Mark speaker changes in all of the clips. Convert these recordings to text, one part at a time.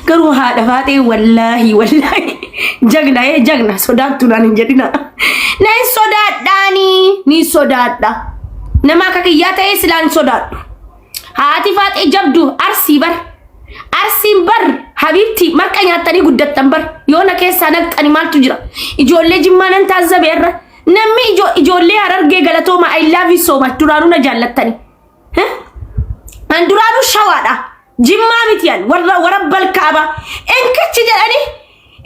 Speaker 1: Garuu haadha faaxee wallaahi wallaahi jagna ee jagna sodaattu naan hin jedhina. Nan sodaadhaani ni sodaadha. Nama akka kiyyaa ta'ee silaa hin sodaadhu. Haati faaxee jabdu arsii bar. Arsiin bar habiibti marqa nyaattanii guddattan bar yoo na keessaa naqxani maaltu jira. Ijoollee jimmaa nan taazzabe irra. Namni ijoollee harargee galatooma I love you so much duraanuu na jaallattani. An duraanuu shawaadha. Jimmaa miti an warra warra balkaaba. Enkichi jedhanii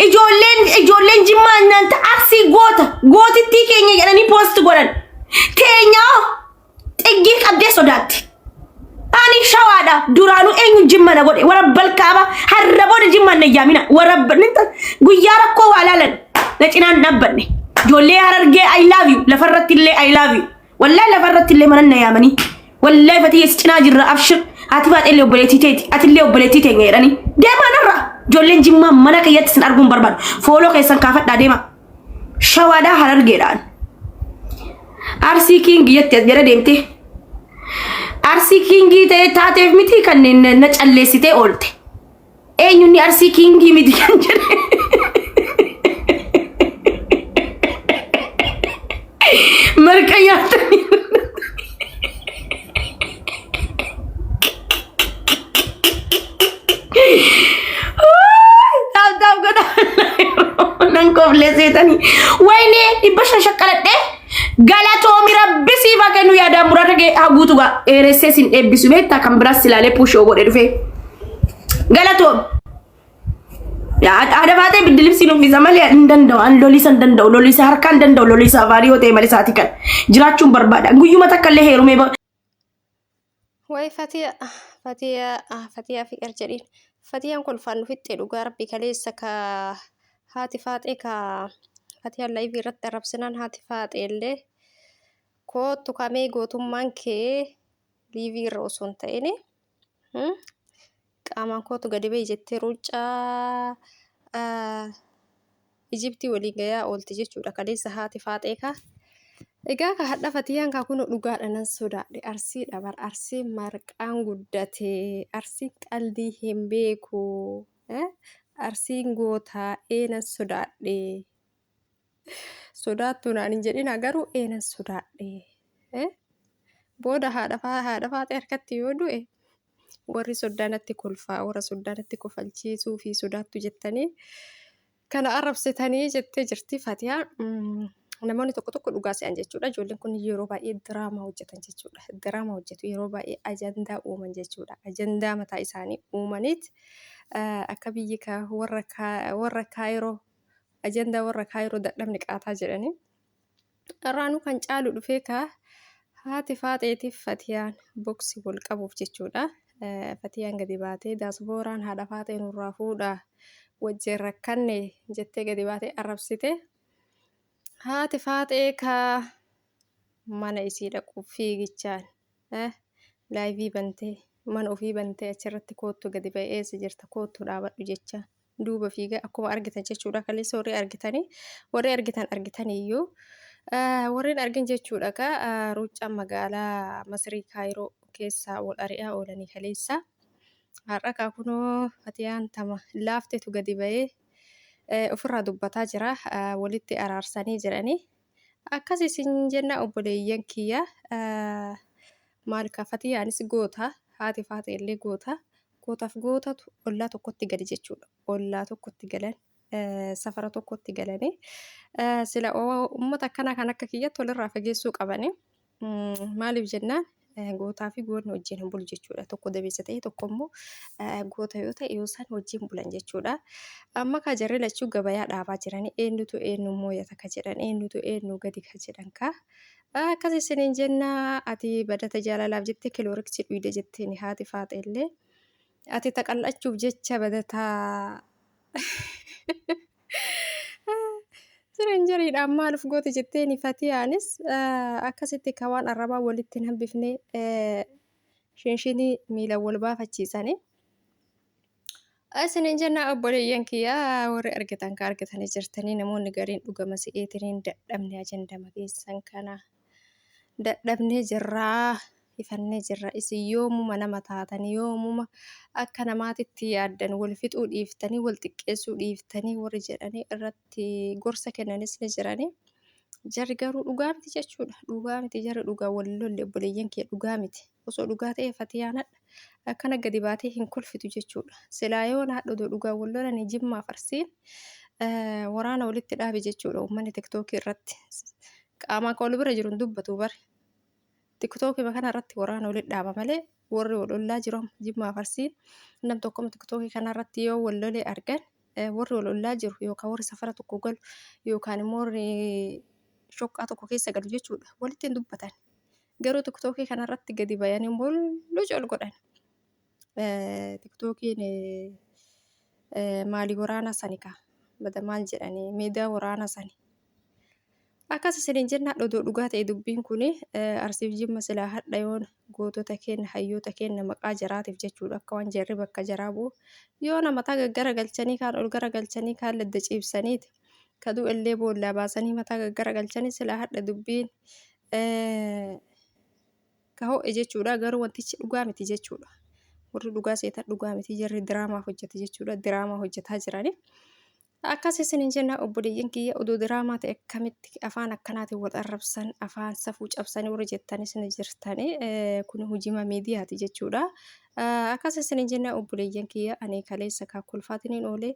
Speaker 1: ijoolleen ijoolleen jimmaa nanta arsii goota gootittii keenya jedhanii poost godhan. Teenyaa xiggii qabdee sodaatti. Ani shawaadha. Duraanuu eenyu jimma na godhe warra balkaaba har'a booda jimmaan na yaamina warra guyyaa rakkoo waa laalan na cinaan dhaabbanne. Ijoollee harargee I love you lafarratti illee I love you. Wallahi lafarratti illee mana na yaamanii. Wallahi fatiyya si cinaa jirra abshir. Ati faaxee obboleettii teeti. Ati illee obboleettii teenya jedhanii. Deemaa narra. Ijoolleen jimmaa mana kiyyatti isin arguun barbaadu. Fooloo keessan kaafadhaa deema. Shawaadhaa harargeedhaan. Arsii kiingii jetti as jala deemtee. Arsii kiingii ta'ee taateef miti kanneen na calleessitee oolte. Eenyunni arsii kiingii miti kan jedhe. Marqa nyaatanii. Taaf taaf godha. Nan koflee seetanii. Wayinee 500 shaqqaladhee galatoomi rabbi siif haa kennu yaadaan muraasa kee haa guutu gaa dheeressee sin eebbisu beektaa kan biraas silaalee puushoo godhe dhufee. Galatoom. Haadha baatee biddilibsiin uffisa malee hin danda'u. An lolisa hin danda'u. Lolisa harkaa hin danda'u. Lolisa afaanii yoo ta'e malee isaati kan jiraachuun barbaada. Guyyuma takka illee heerumee
Speaker 2: Way fatiya fatiya fatiya fiqir jedhiin fatiyaan kolfaan nu fixxe dhugaa rabbi kaleessa ka haati faaxee ka fatiyaan laayivii irratti arrabsinaan haati faaxee illee koottu kamee gootummaan kee liivii irra osoo hin ta'in qaamaan kootu gadi ba'i jettee ruuccaa Ijiptii waliin gayaa oolti jechuudha kaleessa haati faaxee kaa. Egaa ka hadha fatiyaan kaa kunoo dhugaadha nan sodaadhe arsiidha bar arsiin marqaan guddate arsiin qaldii hin beeku arsiin gootaa ee nan sodaadhe sodaattu naan hin jedhina garuu ee nan sodaadhe booda haadha haadha faaxee harkatti yoo du'e warri soddaa natti kolfaa warra soddaa natti kofalchiisuu fi sodaattu jettanii kana arrabsitanii jettee jirti Fatiyaa. Namoonni tokko tokko dhugaa se'an jechuudha. Ijoolleen kun yeroo baay'ee diraamaa hojjetan jechuudha. Diraamaa hojjetu yeroo baay'ee ajandaa uuman jechuudha. Ajandaa mataa isaanii uumaniit akka biyyi warra kaayiroo ajandaa warra kaayiroo dadhabni qaataa jedhanii. Irraanuu kan caalu dhufee kaa haati faaxeetiif fatiyaan boksi wal qabuuf jechuudha. Fatiyaan gadi baatee daasbooraan haadha faaxee nurraa fuudha wajjin rakkanne jettee gadi baatee arrabsite. Haati faaxee kaa mana isii dhaquuf fiigichaan laayivii bantee mana ofii bantee achirratti koottu gadi ba'ee eessa jirta koottu dhaabadhu jecha duuba fiiga akkuma argitan jechuudha kaleessa warri argitanii warri argitan argitaniyyuu warreen argin jechuudha ka ruuccaan magaalaa Masrii Kaayiroo keessaa wal ari'aa oolanii kaleessa har'a kaa kunoo fatiyaan tama laaftetu gadi ba'ee ofirraa dubbataa jira walitti araarsanii jiranii akkas isin jenna obboleeyyan kiyya maal ka fatiyaanis goota haati faate illee goota Gootaaf gootatu ollaa tokkotti gale jechuudha. Ollaa tokkotti galan, safara tokkotti galanii sila uummata akkanaa kan akka kiyyatti walirraa fageessuu qabanii. Maaliif jennaan gootaa fi goonni wajjin hin bulu jechuudha. Tokko dabeessa ta'e tokko immoo goota yoo ta'e yoo isaan wajjin bulan jechuudha. Amma kaa jarri lachuu gabayaa dhaabaa jiranii eenyutu eenyu mooyata ka jedhan eenyutu eenyu gadi ka jedhan kaa. Akkas isiniin jenna ati badata jaalalaaf jettee kilooriksii dhuyde jetteen haati faaxe illee ati taqal'achuuf jecha badataa jirenjeriidhaan maaluf goote jetteeni fatiyaanis akkasitti ka waan arrabaa walitti hin hambifne shinshinii miila wal baafachiisanii. Isiniin jenna obboleeyyan kiyya warri argitan ka argitanii jirtanii namoonni gariin dhugama si'eetiniin dadhabne ajandama keessan kana dadhabnee jirraa. Hifannee jirra. Isin yoomuma nama taatanii yoomuma akka namaatitti yaaddan wal fixuu dhiiftanii wal xiqqeessuu dhiiftanii warri jedhanii irratti gorsa kennanis ni jiranii. Jarri garuu dhugaa miti jechuudha. Dhugaa miti jarri dhugaa wal lolle obboleeyyan kee dhugaa miti. Osoo dhugaa ta'e fatiyaan hadha akkana gadi baatee hin kolfitu jechuudha. Silaa yoona hadha odoo dhugaa wal lolanii jimmaa farsiin waraana walitti dhaabe jechuudha uummanni tiktookii irratti. Qaamaan kan wal bira jiru hin dubbatu bari. Tiktookii kana irratti waraana walitti dhaaba malee warri wal ollaa jiru amma jimmaa farsiin nam tokkoma tiktookii kana irratti yoo wal lolee argan warri wal ollaa jiru yookaan warri safara tokko galu yookaan immoo warri shoqqaa tokko keessa galu jechuudha walitti hin dubbatan. Garuu tiktookii kana irratti gadi bayanii mulluc ol godhan. Tiktookiin maalii waraanaa sani kaa bada maal jedhanii meedaa waraanaa sani. Akkas isiniin jenna odoo dhugaa ta'e dubbiin kun Arsiif Jimma silaa hadha yoona gootota keenya hayyoota keenya maqaa jaraatiif jechuudha akka waan jarri bakka jaraa bu'u yoona mataa gaggara galchanii kaan ol gara galchanii kaan ladda ciibsaniiti kaduu illee boollaa baasanii mataa gaggara galchanii silaa hadha dubbiin ka ho'e jechuudha garuu wantichi dhugaa miti jechuudha warri dhugaa seetan dhugaa miti jarri diraamaaf hojjete jechuudha diraamaa hojjetaa jirani. Akkas isiniin jenna obboleeyyan kiyya odoo diraamaa ta'e akkamitti afaan akkanaatiin wal arrabsan afaan safuu cabsanii warri jettanis ni jirtani kun hojima miidiyaati jechuudha. Akkas isiniin jenna obboleeyyan kiyya ani kaleessa kaa kolfaatiniin oolee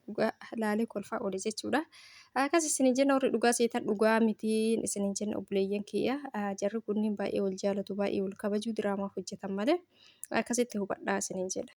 Speaker 2: dhugaa laalee kolfaa oole jechuudha. Akkas isiniin jenna warri dhugaa seetan dhugaa mitiin isiniin jenna obboleeyyan kiyya jarri kunniin baay'ee wal jaalatu baay'ee wal kabaju diraamaaf hojjetan malee akkasitti hubadhaa isiniin jedha.